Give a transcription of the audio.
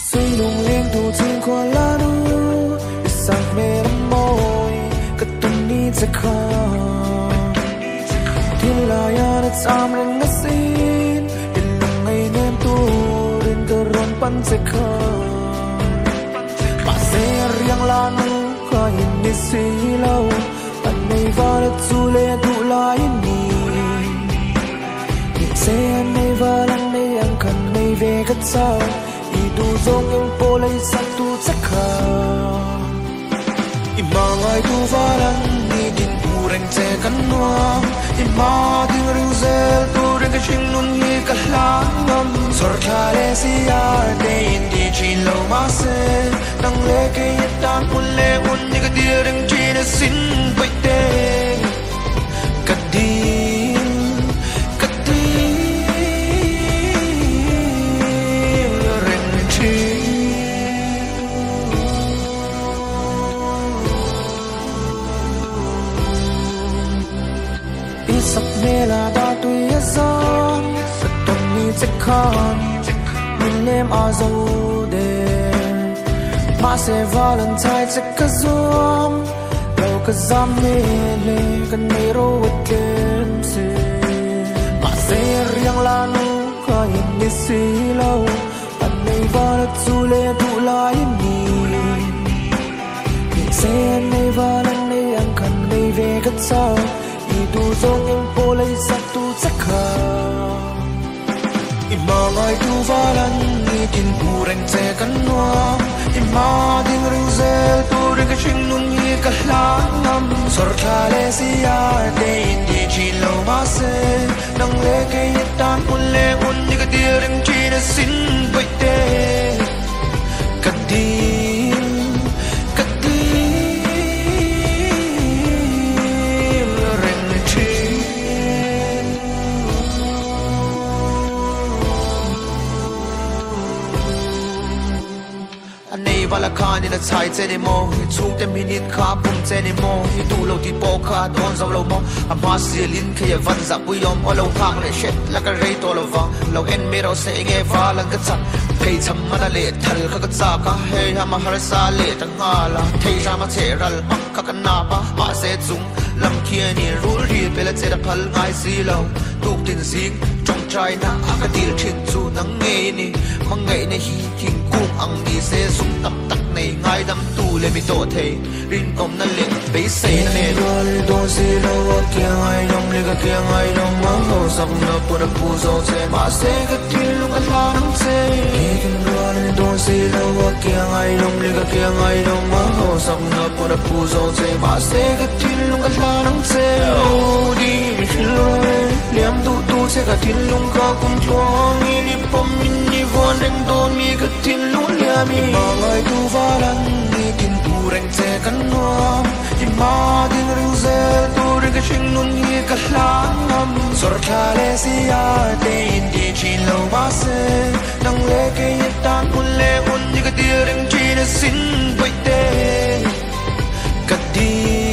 Suilung leng tu ching khua la nu Isak me na moi Ka tum ni che kha Thilaya na cham reng na sin Ilung ngay nem tu rin ka ron pan che kha Ma se riang la nu Ka in ni si lo An nei va la chu le du lai ni Ni se an nei va lang nei ang kan nei ve ka chao I du zong eng po lei sak tu che kha I ma ngai tu valan ni din pu reng che kan nuam I ma ding ring zel tu ring ka ching nun hi ka hlang Sor thla le si ar te in di chin lo ma se Nang le ke yet tan un le un ni ka di ring chin a sin pai te Ka dil ka dil ring chin Isak mela da tui a zam Ka ton ni che khan Min lem a zo de Ma se valentine che ka zuam Lo ka zam ne le ka nei ro a tlem se Ma se riang la nu ka in ni si lo An nei va la chu le du lai ni Ni se an nei va lang nei ang kan nei ve ka chao I du zong eng po lei sak tu che kha I ma ngai tu valan ni tin pu reng che kan nuam I ma ding ring zel tu ring ka ching nun hi ka hlang Sor thla le si ar te in di chin lo ma se Nang le ke yet tan un le un ni ka di ring chin a sin pai te Ka dil ka dil ring chin An nei vala khan in a chai che ni mo Chung te minute kha pum che ni mo Hi tu lo ti po kha don zo lo mo A ma silin khe ya van za pui om o lo khak le shet la ka rei to lo wang Lo en me ro se nge valan ka chak Thei cham mana le thal kha ka cha ka Hei ha ma har sa le ta nga la Thei ra ma che ral mak kha ka na pa Ma se chung lam khia ni rul ri pe la che da phal ngai si lo Tuk tin sing trong trai na a ka dil thin chu nang nge ni Mang ngai na hi thing kung ang ni se sum tam tak nei ngai dam tu le mi to thei rin om na le be se na ne Wal don si lo wa kia ngai dom le ka kia ngai dom ma ho sak na pu na pu zo che ma se ka tin lung a la nang che Kin wal don si lo wa kia ngai dom le ka kia ngai dom ma ho sak na pu na pu zo che ma se ka tin lung a la nang che O di mi lo liam tu tu che ka tin lung ka kum tuang ni pom min ni von reng do mi ka tin lung lia mi Ma ngai tu valan ni tin pu reng che kan nuam I ma ding ring zel tu ring ka ching nun hi ka hlang Sor thla le si ar te in di chin lo ma se Nang le ke yet tan un le un ni ka di ring chin a sin pai te Ka dil